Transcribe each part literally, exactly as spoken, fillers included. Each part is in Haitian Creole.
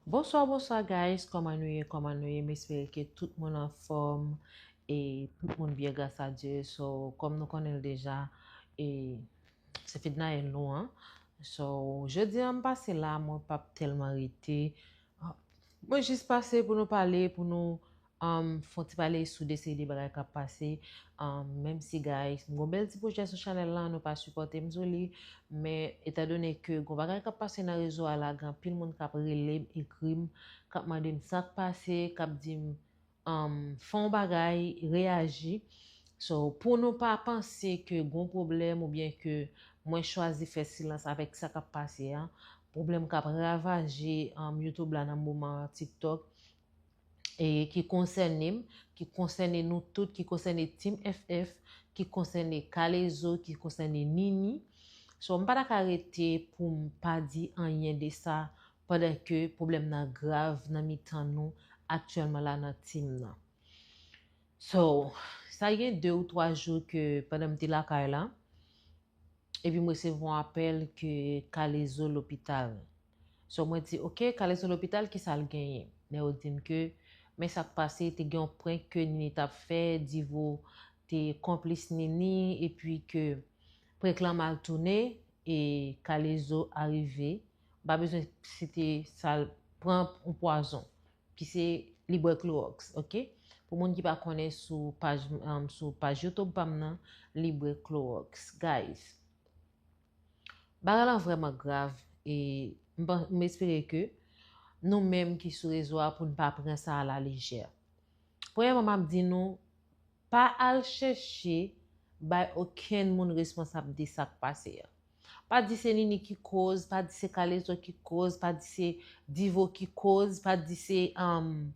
Bonswa, bonswa guys, kòman nou ye, kòman nou ye? M espere ke tout moun anfòm e tout moun byen gras a Dye. So, kòm nou konnen l deja, e se Fednaelle nou an. So, jodi a m pase la, mwen p ap tèlman rete. Mwen jis pase pou nou pale, pou nou um, fè yon ti pale sou de seri de bagay k ap pase. Um, menm si, guys, m gon bèl ti pwojè sou chanèl lan, nou pa sipòte m sou li, men etandone ke gon bagay k ap pase nan rezo a la, gen anpil moun k ap rele m, ekri m, k ap mande m sa k pase, k ap di m um, fè yon bagay, reyaji. So, pou nou pa panse ke gon pwoblèm oubyen ke mwen chwazi fè silans avèk sa k ap pase a, pwoblèm k ap ravaje um, YouTube la nan moman an, TikTok, e ki konsène m, ki konsène nou tout, ki konsène Team F F, ki konsène K-Lezo, ki konsène Nini. So, m pa ta ka rete pou m pa di anyen de sa pandan ke pwoblèm nan grav nan mitan nou aktyèlman la nan team nan. So, sa gen de ou twa jou ke pandan m te lakay la, epi m resevwa yon apèl ke K-Lezo lopital. So, mwen di, "Ok, K-Lezo lopital, kisa l genyen?" Lè yo di m ke, men sa k pase, te gen yon prank ke Nini t ap fè, Divo te konplis Nini, epi ke prank lan mal tounen, e K-Lezo arive. M pa bezwen site sa l pran yon pwazon, ki se li bwè klowòks, ok? Pou moun ki pa konnen, sou paj, um, sou paj YouTube pa m nan, li bwè klowòks. Guys, bagay lan vrèman grav e m pa- m espere ke nou menm ki sou rezo a pou n pa pran sa a la lejè. Premyèman, m ap di nou, pa al chèche bay okenn moun responsab de sa k pase a. Pa di se Nini ki koz, pa di se K-Lezo ki koz, pa di se Divo ki koz, pa di se, um,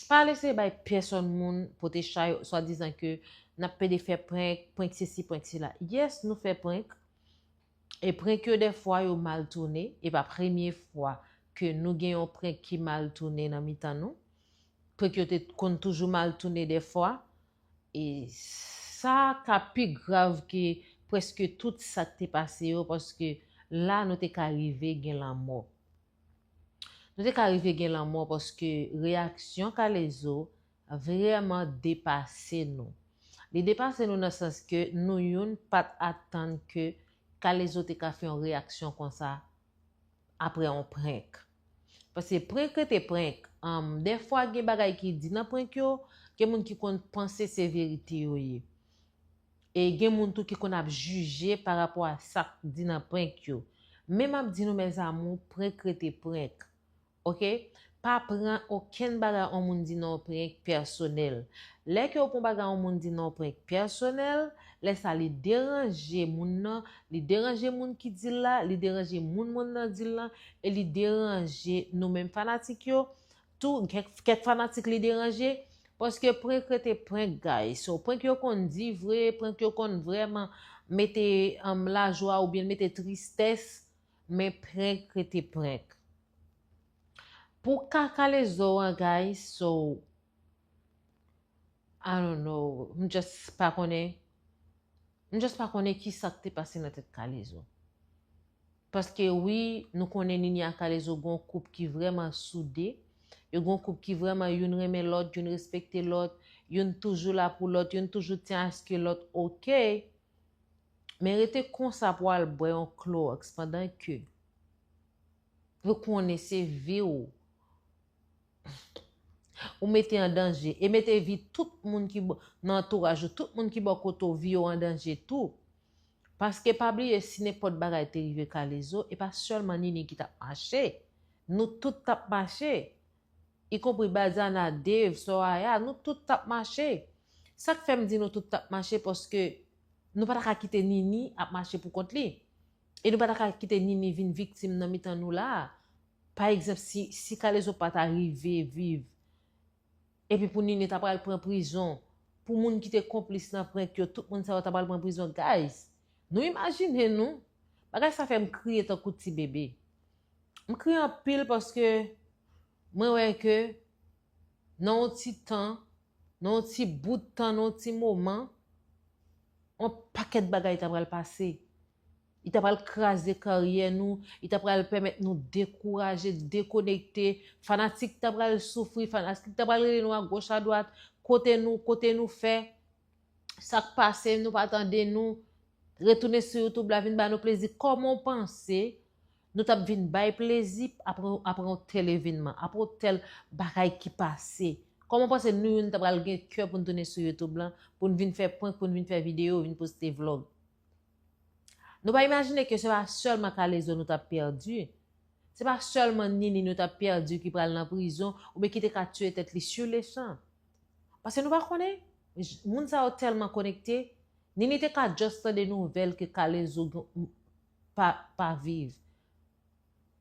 pa al eseye bay pèsòn moun pote chay, swadizan ke n ap pede fè prank, prank sesi, prank sela. Yes, nou fè prank. E prank yo dèfwa yo mal tounen. E pa premye fwa ke nou gen yon prank ki mal tounen nan mitan nou. Prank yo te konn toujou mal tounen dèfwa. E sa ka pi grav ke prèske tout sa k te pase yo, paske la nou te ka rive gen lanmò. Nou te ka rive gen lanmò paske reyaksyon K-Lezo vrèman depase nou. Li depase nou nan sans ke nou youn pa t atann ke K-Lezo te ka fè yon reyaksyon konsa apre yon prank. Paske prank rete prank. Um, dèfwa gen bagay ki di nan prank yo, gen moun ki konn panse se verite yo ye. E gen moun tou ki konn ap jije pa rapò a sa k di nan prank yo. Men m ap di nou, mes amours, prank rete prank. Ok? Pa pran okenn bagay yon moun di nan yon prank pèsonèl. Lè ke w pran bagay yon moun di nan yon prank pèsonèl, lè sa li deranje moun nan, li deranje moun ki di l la, li deranje moun moun nan di l lan, e li deranje nou menm fanatik yo. Tou, kèk, kèk fanatik li deranje, paske prank rete prank, guys. So, prank yo konn di vre, prank yo konn vrèman mete, um, lajwa oubyen mete tristès, men prank rete prank. Pou ka K-Lezo an, guys, so, I don't know, m just pa konnen, m just pa konnen ki sa k te pase nan tèt K-Lezo. Paske wi, nou konnen Nini ak K-Lezo gon koup ki vrèman soude, yo gon koup ki vrèman youn renmen lòt, youn respekte lòt, youn toujou la pou lòt, youn toujou tyen aske lòt, ok. Men rete konsa pou al bwè yon klowòks pandan ke ou konnen se vi w ou mete an danje e mete vi tout moun ki bò, nan antouraj ou, tout moun ki bò kote w, vi yo an danje tou. Paske pa bliye, si nenpòt bagay te rive K-Lezo, e pa sèlman Nini ki t ap mache. Nou tout t ap mache. Ikonpri Badiana, Dave, Soraya, nou tout t ap mache. Sa k fè m di nou tout t ap mache, paske nou pa ta ka kite Nini ap mache pou kont li. E nou pa ta ka kite Nini vin viktim nan mitan nou la a. Pa egzanp, si, si K-Lezo pa ta rive viv, epi pou Nini ta pral pran prizon, pou moun ki te konplis nan prank yo, tout moun sa yo ta pral pran prizon. Guys, nou imajine nou, bagay sa fè m kriye tankou ti bebe. M kriye anpil paske mwen wè ke nan yon ti tan, nan yon ti bout tan, nan yon ti moman, yon pakèt bagay ta pral pase. Li ta pral kraze karyè nou, li ta pral pèmèt nou dekouraje, dekonekte. Fanatik ta pral soufri, fanatik ta pral rele nou agoch adwat, kote nou, kote nou fè, sa k pase, nou pa tande nou, retounen sou YouTube la vin ba nou plezi. Kòman w panse nou t ap vin bay plezi apre, apre yon tèl evènman, apre yon tèl bagay ki pase? Kòman w panse nou youn ta pral gen kè pou n tounen sou YouTube lan, pou n vin fè prank, pou n vin fè videyo, vin poste vlog? Nou pa imajine ke se pa sèlman K-Lezo nou t ap pèdi. Se pa sèlman Nini nou t ap pèdi ki pral nan prizon oubyen ki te ka tiye tèt li sur le champ. Paske nou pa konnen, j- moun sa yo tèlman konekte. Nini te ka just tande nouvèl ke K-Lezo gen- pa, pa viv.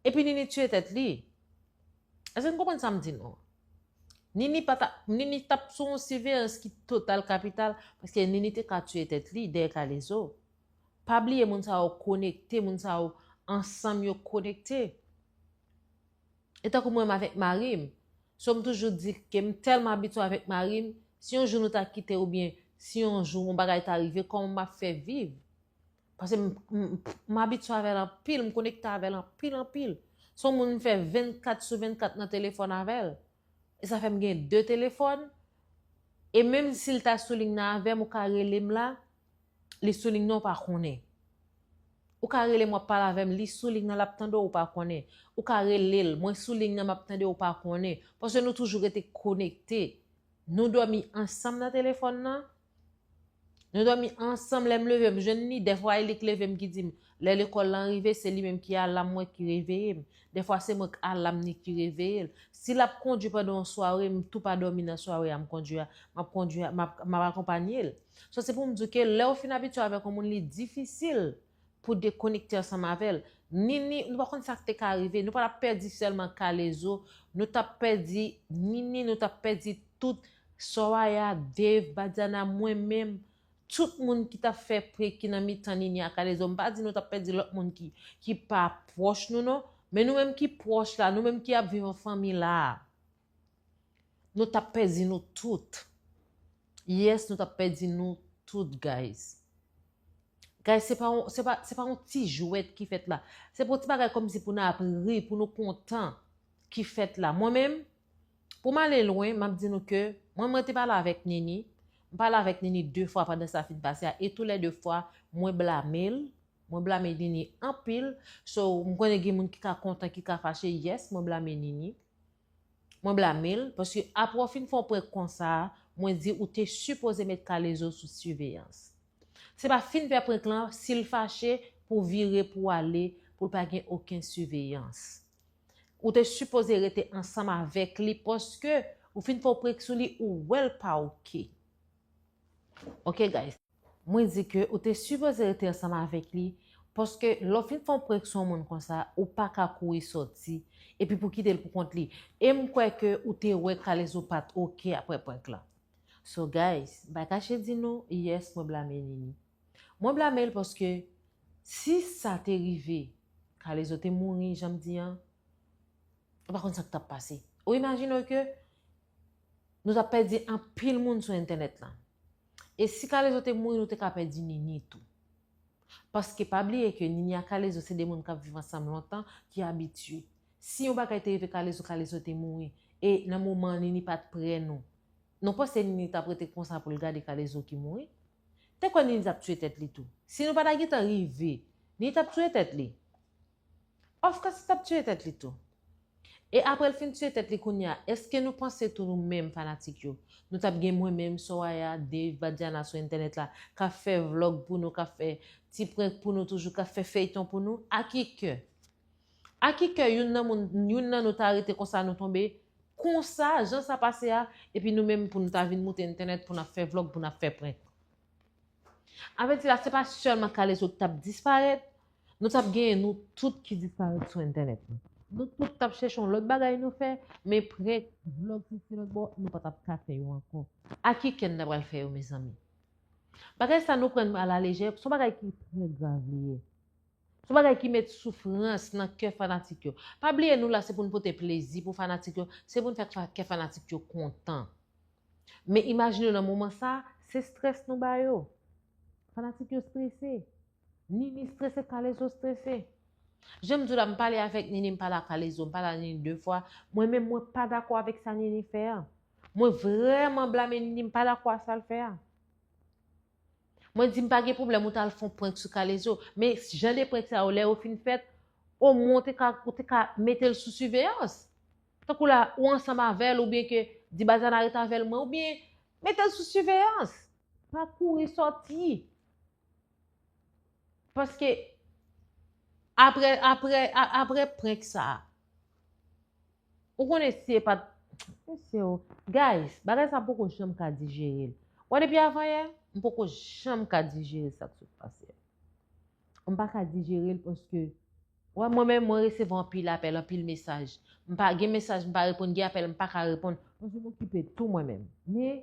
Epi Nini tiye tèt li. Èske n konprann sa m di nou? Nini pa ta, Nini t ap sou yon siveyans ki total kapital, paske Nini te ka tiye tèt li dèyè K-Lezo. Pa bliye moun sa yo konekte, moun sa yo ansanm yo konekte. E tankou mwen menm avèk mari m. So m toujou di ke m tèlman abitye avèk mari m, si yon jou nou ta kite oubyen si yon jou yon bagay ta rive, kòman m ap fè viv? Paske m, m, m abitye avè l anpil, m konekte avè l anpil, anpil. Se yon moun m fè vennkat sou vennkat nan telefòn avè l. E sa fè m gen de telefòn. E menm si l ta sou liy nan avè m, ou ka rele m la, li sou liy nan, ou pa konnen. Ou ka rele m, w ap pale avè m, li sou liy nan, l ap tande w, ou pa konnen. Ou ka rele l, mwen sou liy nan, m ap tande w, ou pa konnen. Paske nou toujou rete konekte. Nou dòmi ansanm nan telefòn nan. Nou dòmi ansanm, lè m leve, m jwenn li. Dèfwa, e li k leve m ki di m, lè lekòl lan rive, se li menm ki alam mwen ki reveye m. Dèfwa, se mwen k alam ni ki reveye l. Si l ap kondui pandan yon sware, m tou pa dòmi nan sware a, m kondui a, m ap kondui a, m ap, m ap akonpanye l. So, se pou m di w ke lè w fin abitye avèk yon moun, li difisil pou dekonekte ansanm avè l. Nini, nou pa konn sa k te ka rive. Nou pa t ap pèdi sèlman K-Lezo, nou t ap pèdi Nini, nou t ap pèdi tout Soraya, Dave, Badiana, mwen menm. Tout moun ki t ap fè prank ki nan mitan Nini ak K-Lezo. M pa di nou t ap pèdi lòt moun ki, ki pa pwòch nou, non. Men nou menm ki pwòch la, nou menm ki ap viv an fanmi la, nou t ap pèdi nou tout. Yes, nou t ap pèdi nou tout, guys. Guys, se pa yon, se pa, se pa yon ti jwèt ki fèt la. Se pa yon ti bagay kòmsi pou n ap ri, pou nou kontan ki fèt la. Mwen menm, pou m ale lwen, m ap di nou ke mwen, mwen te pale avèk Nini. M pale avèk Nini de fwa pandan sa fin pase a. E tou lè de fwa, mwen blame l. Mwen blame Nini anpil. So, m konnen gen moun ki ka kontan, ki ka fache. Yes, mwen blame Nini. Mwen blame l, paske apre w fin fè yon prank konsa, mwen di ou te sipoze met K-Lezo sou siveyans. Se pa fin fè prank lan, si l fache, pou vire, pou ale, pou l pa gen okenn siveyans. Ou te sipoze rete ansanm avèk li, paske ou fin fè yon prank sou li, ou wè l pa oke. Oke, guys. Mwen di ke ou te sipoze rete ansanm avèk li, paske lè w fin fè yon prank sou yon moun konsa, ou pa ka kouri sòti, epi pou kite l pou kont li. E m kwè ke ou te wè K-Lezo pa t oke apre prank lan. So, guys, m pa kache di nou, yes, mwen blame Nini. Mwen blame l paske si sa te rive, K-Lezo te mouri, jan m di an, ou pa konn sa k t ap pase. Ou imajine w ke nou t ap pèdi anpil moun sou entènèt lan. E si K-Lezo te mouri, nou te ka pèdi Nini tou. Paske pa bliye ke Nini ak K-Lezo se de moun k ap viv ansanm lontan, ki abitye. Si yon bagay te rive K-Lezo, K-Lezo te mouri. E nan moman an, Nini pa t prè non. Nou panse Nini t ap rete konsa pou l gade K-Lezo ki mouri? Te kwè Nini t ap tiye tèt li tou. Si nou pa ta gentan rive, Nini t ap tiye tèt li. Of course, li t ap tiye tèt li tou. E apre l fin tiye tèt li kounye a, èske nou panse tou nou menm fanatik yo, nou t ap gen mwen menm, Soraya, Dave, Badiana sou entènèt la, k ap fè vlòg pou nou, k ap fè ti prank pou nou toujou, k ap fè feyton pou nou? A ki kè? A ki kè youn nan moun, youn nan nou ta rete konsa nou tonbe, konsa, jan sa pase a, epi nou menm pou nou ta vin moute entènèt pou n ap fè vlòg, pou n ap fè prank? Anvèdi la, se pa sèlman K-Lezo ki t ap disparèt, nou t ap genyen nou tout ki disparèt sou entènèt la. Nou tout t ap chèche yon lòt bagay nou fè, men prank, vlòg, sesi lòt bò, nou pa t ap ka fè yo ankò. A ki kè n ta pral fè yo, mezanmi? Bagay sa nou pran a la lejè, se yon bagay ki trè grav li ye. Se yon bagay ki met soufrans nan kè fanatik yo. Pa bliye nou la se pou n pote plezi pou fanatik yo, se pou n fè fa- kè fanatik yo kontan. Men imajine w nan moman sa, se strès nou ba yo. Fanatik yo strese. Nini strese, Kalezo strese. Jan m di w la, m pale avèk Nini, m pale a Kalezo, m pale a Nini de fwa. Mwen menm, mwen pa dakò avèk sa Nini fè a. Mwen vrèman blame Nini, m pa dakò a sa l fè a. Mwen di m pa gen pwoblèm ou t al fè yon prank sou Kalezo, men jan de prank sa yo, lè yo fin fèt, omwen ou te ka, ou te ka mete l sou siveyans. Tankou la, ou ansanm avè l, oubyen ke di Bazana rete avè l mwen, oubyen mete l sou siveyans. Pa kouri sòti. Paske apre, apre, a- apre prank sa a, ou konnen si e pa t, mesye o, guys, bagay sa m poko janm ka dijere l. Wè depi avan yè, m poko janm ka dijere sa k sot pase a. M pa ka dijere l paske, wè mwen menm, mwen resevwa anpil apèl, anpil mesaj. M pa gen mesaj, m pa reponn, gen apèl, m pa ka reponn. Paske m okipe tou mwen menm. Men,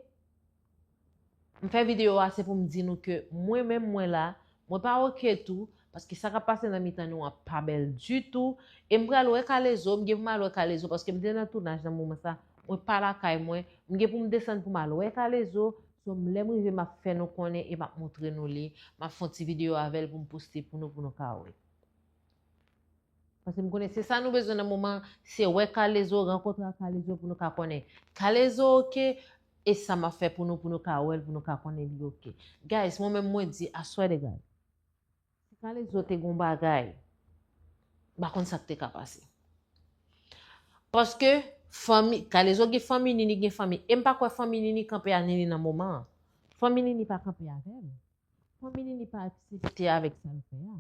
m fè videyo a, se pou m di nou ke mwen menm, mwen la, mwen pa oke tou, paske sa k ap pase nan mitan nou an pa bèl ditou. E m pral wè Kalezo, m gen pou m al wè Kalezo, paske m te nan tounaj nan moman sa, mwen pa lakay mwen, m gen pou m desann pou m al wè Kalezo. So, lè m rive, m ap fè nou konnen e m ap montre nou li. M ap fè yon ti videyo avè l pou m poste pou nou, pou nou ka wè. Paske m konnen se sa nou bezwen nan moman, se wè Kalezo, rankontre ak Kalezo pou nou ka konnen Kalezo oke, e sa m ap fè pou nou, pou nou ka wè l, pou nou ka konnen li oke. Guys, mwen menm mwen di, I swear to God, si Kalezo te gon bagay, m pa konn sa k te ka pase. Paske fanmi, Kalezo gen fanmi, Nini gen fanmi. E m pa kwè fanmi Nini kanpe a Nini nan moman an. Fanmi Nini pa kanpe avè l. Fanmi Nini pa aksepte avèk sa l fè a.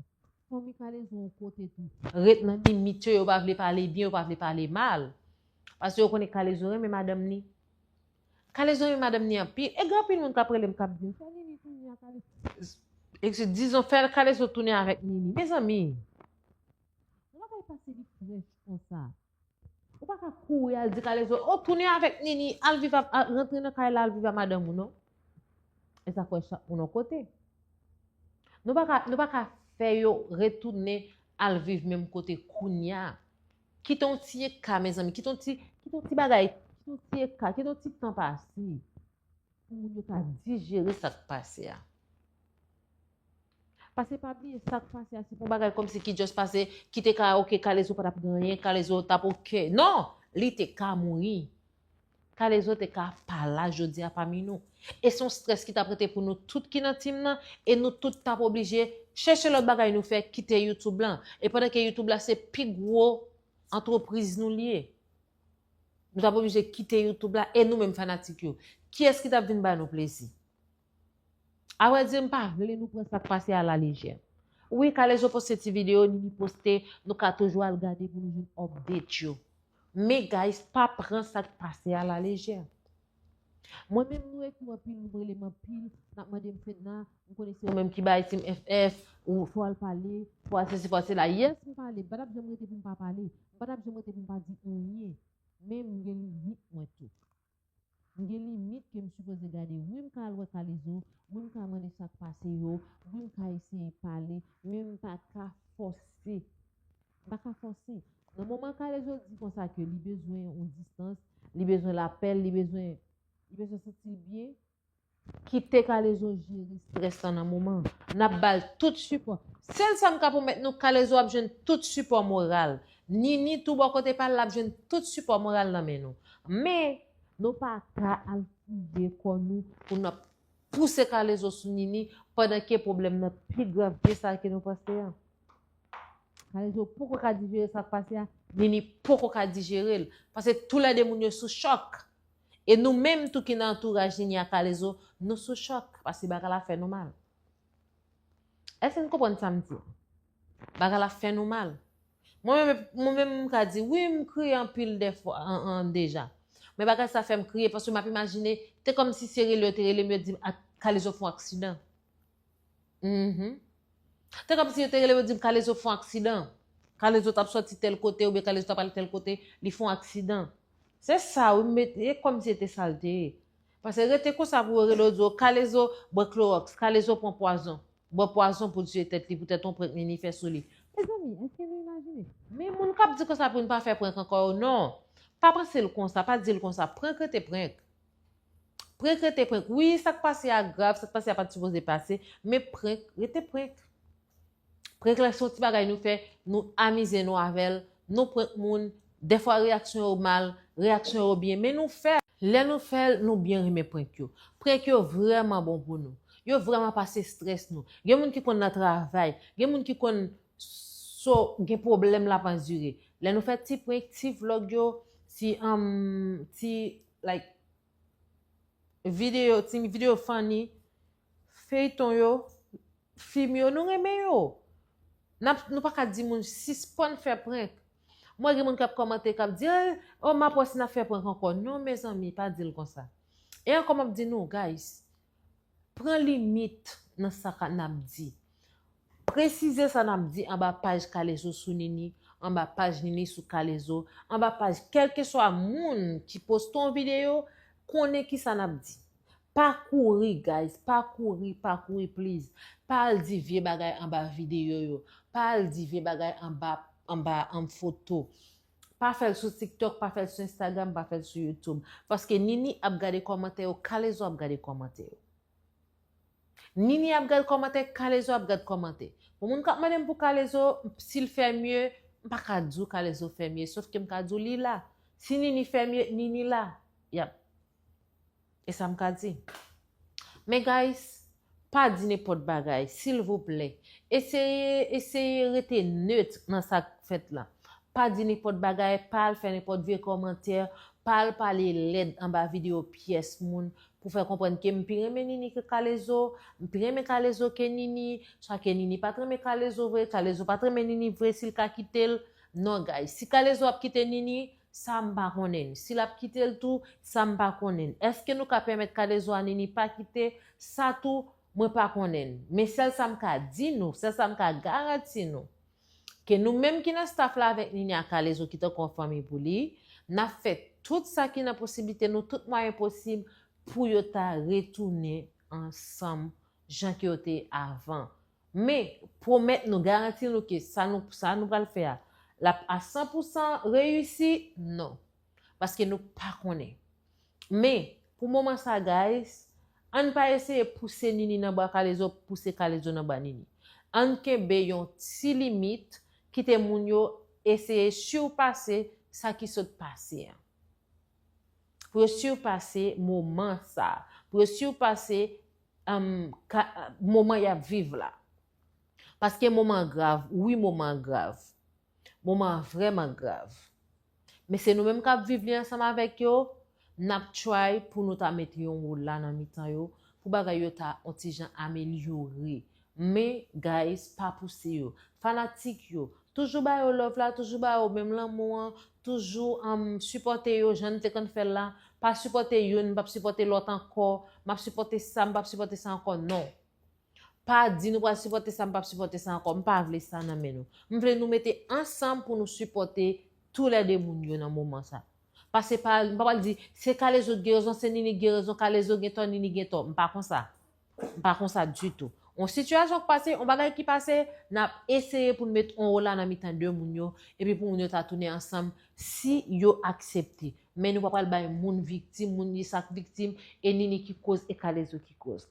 Fanmi Kalezo yon kote tou. Ret nan limit yo, yo pa vle pale byen, yo pa vle pale mal. Paske yo konnen Kalezo renmen madanm ni. Kalezo renmen madanm ni anpil. E gen anpil moun k ap rele m k ap di m, fè Nini tounen a Kalezo. Excuse, dizon, fè Kalezo tounen avèk Nini. Mezanmi, yon bagay pase li frèch konsa. Ou pa ka kouri al di Kalezo, o, tounen avèk Nini, al viv a, a- rantre nan kay la, al viv a madanm ou non. E sa kwè chak moun yon kote. Nou pa ka, nou pa ka fè yo retounen al viv menm kote kounya. Kite yon ti eka, mezanmi, kite yon ti, kite yon ti bagay, kite yon ti eka, kite yon ti tan pase. Pou moun yo ka dijere sa k pase a. Paske pa bliye sa k pase a, se pa yon bagay kòmsi ki just pase, ki te ka oke, Kalezo pa t ap gen anyen, Kalezo t ap oke. Non, li te ka mouri. Kalezo te ka pa la jodi a pami nou. E se yon strès ki t ap rete pou nou tout ki nan team nan, e nou tout t ap oblije chèche lòt bagay nou fè, kite YouTube lan. E pandan ke YouTube la se pi gwo antrepriz nou li ye. Nou t ap oblije kite YouTube la e nou menm fanatik yo. Kiyès ki t ap vin ba nou plezi? Avrèdi, m pa vle nou pran sa k pase a lalejè. Wi, Kalezo poste ti videyo, Nini poste, nou ka toujou al gade pou nou jwenn update yo. Men guys, pa pran sa k pase a lalejè. Mwen menm, nou ekri m anpil, nou rele m anpil, n ap mande m, Fedna, m konnen se ou menm ki bay Team F F, ou fò al pale, fò al sesi, fò al sela. Yes, m pale, m pa t ap janm rete pou m pa pale, m pa t ap janm rete pou m pa di anyen. Men m gen limit mwen tou. M gen limit ke m sipoze gade. Wi, m ka al wè Kalezo, wi, m ka mande sa k pase yo, wi, m ka eseye pale, men m pa ka fòse. M pa ka fòse. Nan moman Kalezo di konsa ke li bezwen yon distans, li bezwen lapè, li bezwen, li bezwen santi l byen, kite Kalezo jere strès lan nan moman an. N ap ba l tout sipò. Sèl sa m ka pwomèt nou, Kalezo ap jwenn tout sipò moral. Nini tou bò kote pa l, l ap jwenn tout sipò moral nan men nou. Men, nou pa ka al fouye kò nou pou n ap pouse Kalezo sou Nini pandan ke pwoblèm nan pi grav ke sa ke nou panse a. Kalezo poko ka dijere sa k pase a, Nini poko ka dijere l. Paske toulède moun yo sou chòk. E nou menm tou ki nan antouraj Nini ak Kalezo, nou sou chòk. Paske bagay la fè nou mal. Èske n konprann sa m di? Bagay la fè nou mal. Mwen menm, mwen menm, m ka di, wi, m kriye anpil dèfwa, an, an, deja. Men bagay sa fè m kriye, paske m ap imajine, te kòmsi se rele yo te rele m, yo di m, "A, Kalezo fè yon aksidan." Mhm. Te kòmsi yo te rele m, yo di m, "Kalezo fè yon aksidan." Kalezo t ap sòti tèl kote, oubyen Kalezo t ap ale tèl kote, li fè yon aksidan. Se sa, wi, m met, e kòmsi se te sa l te ye. Paske rete konsa pou yo rele yo, di yo, "Kalezo bwè klowòks, Kalezo pran pwazon." Bwè pwazon pou tiye tèt li, poutèt yon prank Nini fè sou li. Mezanmi, èske nou imajine? Men moun k ap di konsa pou n pa fè prank ankò yo, non. Pa panse l konsa, pa di l konsa. Prank rete prank. Prank rete prank. Wi, sa k pase a grav, sa k pase a pa t sipoze pase, men prank rete prank. Prank la se yon ti bagay nou fè, nou amize nou avè l, nou prank moun, dèfwa reyaksyon yo mal, reyaksyon yo byen, men nou fè l. Lè nou fè l, nou byen renmen prank yo. Prank yo vrèman bon pou nou. Yo vrèman pase estrès nou. Gen moun ki konn nan travay, gen moun ki konn so gen pwoblèm l ap andire. Lè nou fè ti prank, ti vlòg yo, ti, um, ti, like, videyo, ti videyo funny, feyton yo, fim yo, nou renmen yo. N ap, nou pa ka di moun sispann fè prank. Mwen gen moun k ap kòmante, k ap di, "Eh, oh, m ap wè si n ap fè prank ankò." Non, mezanmi, pa di l konsa. E ankò, m ap di nou, guys, pran limit nan sa ka n ap di. Presize sa n ap di anba paj Kalezo sou Nini, anba paj Nini sou Kalezo, anba paj kèlkeswa moun ki poste yon videyo, konnen ki sa n ap di. Pa kouri, guys, pa kouri, pa kouri, please. Pa al di vye bagay anba videyo yo. Pa al di vye bagay anba, anba, anba foto. Pa fè l sou TikTok, pa fè l sou Instagram, pa fè l sou YouTube. Paske Nini ap gade kòmantè yo, Kalezo ap gade kòmantè yo. Nini ap gad kòmantè, Kalezo ap gad kòmantè. Pou moun k ap mande m pou Kalezo, si l fè mye, m pa ka di w Kalezo fè mye, sof ke m ka di w li la. Si Nini fè mye, Nini la. Yap. E sa m ka di. Men guys, pa di nenpòt bagay, silvouplè. Eseye, eseye rete net nan sa k fèt la. Pa di nenpòt bagay, pa al fè nenpòt vye kòmantè, pa al pale lèd anba videyo pyès moun pou fè konprann ke m pi renmen Nini ke Kalezo, m pi renmen Kalezo ke Nini, swa ke Nini pa t renmen Kalezo vre, Kalezo pa t renmen Nini vre, si l ka kite l. Non, guys, si Kalezo ap kite Nini, sa m pa konnen. Si l ap kite l tou, sa m pa konnen. Èske nou ka pèmèt Kalezo a Nini pa kite? Sa tou, mwen pa konnen. Men sèl sa m ka di nou, sèl sa m ka garanti nou, ke nou menm ki nan staff la avèk Nini a Kalezo ki tankou yon fanmi pou li, n ap fè tout sa ki nan posiblite nou, tout mwayen posib pou yo ta retounen ansanm jan ke yo te ye avan. Men, pwomèt nou, garanti nou ke sa nou, sa nou pral fè a, l ap a san pou san reyisi? Non. Paske nou pa konnen. Men, pou moman sa, guys, ann pa eseye pouse Nini nan bra Kalezo, pouse Kalezo nan bra Nini. Ann kenbe yon ti limit, kite moun yo eseye sipase sa ki sot pase an. Pou yo sipase moman sa. Pou yo sipase, um, ka, moman y ap viv la. Paske moman an grav, wi, moman an grav. Moman an vrèman grav. Men se nou menm k ap viv li ansanm avèk yo, n ap try pou nou ta mete yon wola nan mitan yo, pou bagay yo ta on ti jan amelyore. Men, guys, pa pouse yo. Fanatik yo, toujou ba yo love la, toujou ba yo menm lanmou an, toujou, um, sipòte yo, jan n te konn fè l la. Pa sipòte youn, m p ap sipòte lòt ankò, m ap sipòte sa, m p ap sipòte sa ankò, non. Pa di nou pral sipòte sa, m p ap sipòte sa ankò. M pa vle sa nan men nou. M vle nou mete ansanm pou nou sipòte toulède moun yo nan moman sa. Paske pa, m pa pral di, se Kalezo ki gen rezon, se Nini ki gen rezon, Kalezo gen tò, Nini gen tò. M pa konsa. M pa konsa ditou. On sitiyasyon k pase, on bagay ki pase, n ap eseye pou n met on wola nan mitan de moun yo, epi pou moun yo ta tounen ansanm, si yo aksepte. Men nou pa pral bay moun viktim, moun li sa k viktim, e Nini ki koz, e Kalezo ki koz.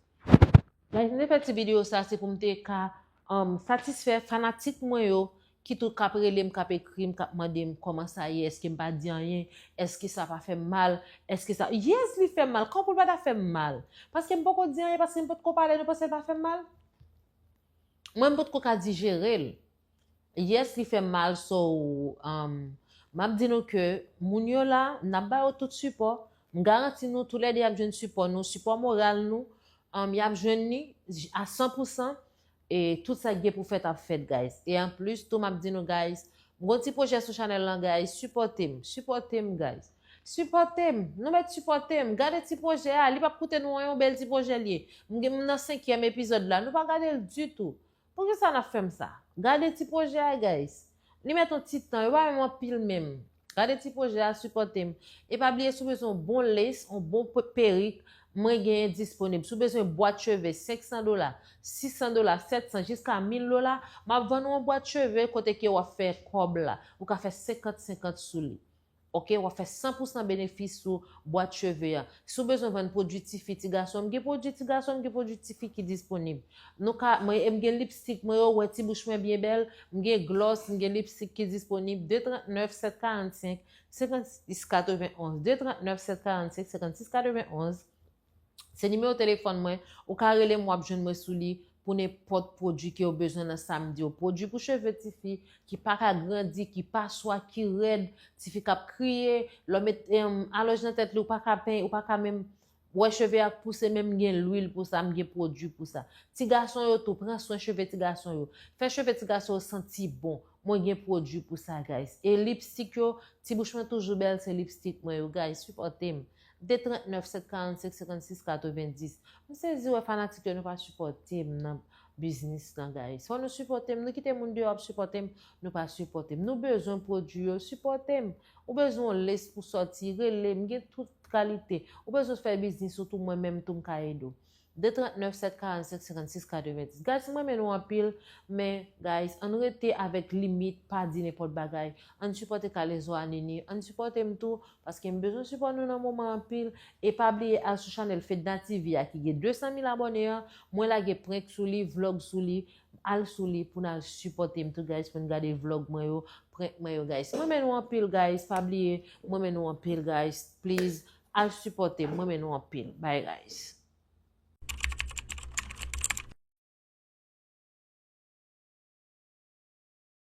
Guys, m te fè ti videyo sa, se pou m te ka, um, satisfè fanatik mwen yo, ki tou k ap rele m, k ap ekri m, k ap mande m kòman sa ye, èske m pa di anyen, èske sa pa fè m mal, èske sa, yes, li fè m mal, kanpou l pa ta fè m mal. Paske m poko di anyen, paske m potko pale, nou panse l pa fè m mal? Mwen, m potko ka dijere l. Yes, li fè m mal, so, um, m ap di nou ke moun yo la, n ap ba yo tout sipò. M garanti nou, toulède y ap jwenn sipò nou, sipò moral nou, um, y ap jwenn li a san pou san. E tout sa k gen pou fèt ap fèt, guys. E anplis, tou m ap di nou, guys, m gon ti pwojè sou chanèl lan, guys. Sipòte m, sipòte m, guys. Sipòte m, nou mèt sipòte m. Gade ti pwojè a, li p ap koute nou anyen, yon bèl ti pwojè l ye. M gen, m nan senkyèm epizòd la, nou pa gade l ditou. Poukisa n ap fè m sa? Gade ti pwojè a, guys. Li mèt yon ti tan, yo pa menm anpil menm. Gade ti pwojè a, sipòte m. E pa bliye, si w bezwen yon bon lace, yon bon pe-, perik, mwen genyen disponib. Si w bezwen bwat cheve senk san dola, sis san dola, sèt san, jiska mil dola, m ap vann ou yon bwat cheve kote ke w ap fè kòb la. Ou ka fè senkant senkant sou li. Ok, w ap fè san pou san benefis sou bwat cheve a. Si w bezwen vann pwodui tifi, ti gason, m gen pwodui ti gason, m gen pwodui tifi ki disponib. Nou ka, mwen, e m gen lipstik mwen yo, wè ti bouch mwen byen bèl, m gen gloss, m gen lipstik ki disponib, de trant nèf sèt karant senk senkannsis katrevenonz, de trant nèf sèt karant senk senkannsis katrevenonz. Se nimewo telefòn mwen, ou ka rele m, w ap jwenn mwen sou li pou nenpòt pwodui ke w bezwen nan sa m di yo. Pwodui pou cheve tifi ki pa ka grandi, ki pa swa, ki rèd, tifi k ap kriye, lè w met em, alòj nan tèt li, ou pa ka penyen, ou pa ka menm wè cheve a k pouse, men m gen lwil pou sa, m gen pwodui pou sa. Ti gason yo tou, pran swen cheve ti gason yo. Fè cheve ti gason yo santi bon. Mwen gen pwodui pou sa, guys. E lipstik yo, ti bouch mwen toujou bèl, se lipstik mwen yo, guys. Sipòte m. De trant nèf sèt karant senk senkannsis katrevendis. M sezi wè fanatik yo, nou pa sipòte m nan biznis lan, guys. Fò nou sipòte m, nou kite moun deyò ap sipòte m, nou pa sipòte m. Nou bezwen pwodui yo, sipòte m. Ou bezwen yon lace pou sòti, rele m, gen tout kalite. Ou bezwen fè biznis ou tou, mwen menm tou m ka ede w. De trant nèf sèt karant senk senkannsis katrevendis. Guys, m renmen nou anpil, men, guys, ann rete avèk limit, pa di nenpòt bagay. Ann sipòte Kalezo a Nini, ann sipòte m tou, paske m bezwen sipò nou nan moman anpil. E pa bliye al sou chanèl Fedna T V a ki gen de san mil abòne an. Mwen lage prank sou li, vlòg sou li. Al sou li pou n al sipòte m tou, guys, pou n gade vlòg mwen yo, prank mwen yo, guys. M renmen nou anpil, guys. Pa bliye, m renmen nou anpil, guys. Please, al sipòte m. M renmen nou anpil. Bye, guys.